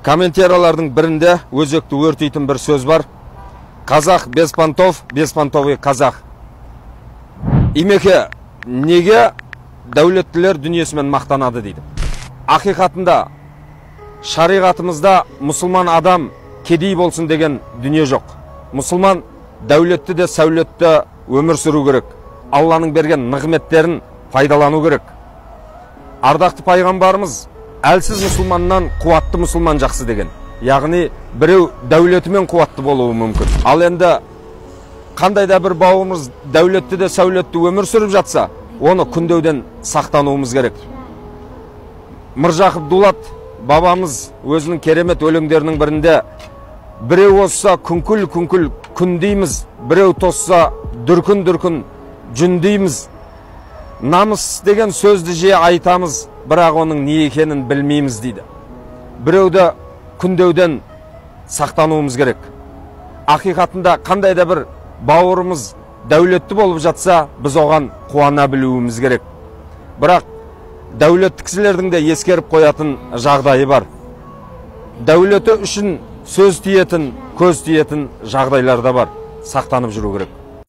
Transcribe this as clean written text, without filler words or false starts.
Комментариялардың бірінде өзекті өртейтін бір сөз бар. Қазақ без понтов, беспонтовый қазақ. Имеке, неге дәулеттілер дүниесімен мақтанады дейді. Ақиқатында шариғатымызда мұсылман адам кедей болсын деген дүние жоқ. Мұсылман дәулетті де сәулетті өмір сүру керек. Алланың берген нығметтерін пайдалану керек. Ардақты пайғамбарымыз әлсіз мұсылманнан қуатты мұсылман жақсы деген. Яғни біреу дәулетімен қуатты болуы мүмкін. Ал енді қандай да бір бауырымыз дәулетті де сәулетті өмір сүріп жатса, оны күндеуден сақтануымыз керек. Міржақып Дулат бабамыз өзінің керемет өлеңдерінің бірінде біреу озса күңкіл күңкіл күндейміз, біреу тосса дүркін дүркін жүндейміз. Намыс деген сөзді жиі айтамыз, бірақ оның не екенін білмейміз дейді. Біреуді күндеуден сақтануымыз керек. Ақиқатында қандай да бір бауырымыз дәулетті болып жатса, біз оған қуана білуіміз керек. Бірақ дәулетті кісілердің де ескеріп қоятын жағдайы бар. Дәулеті үшін сөз тиетін, көз тиетін жағдайлар да бар. Сақтанып жүру керек.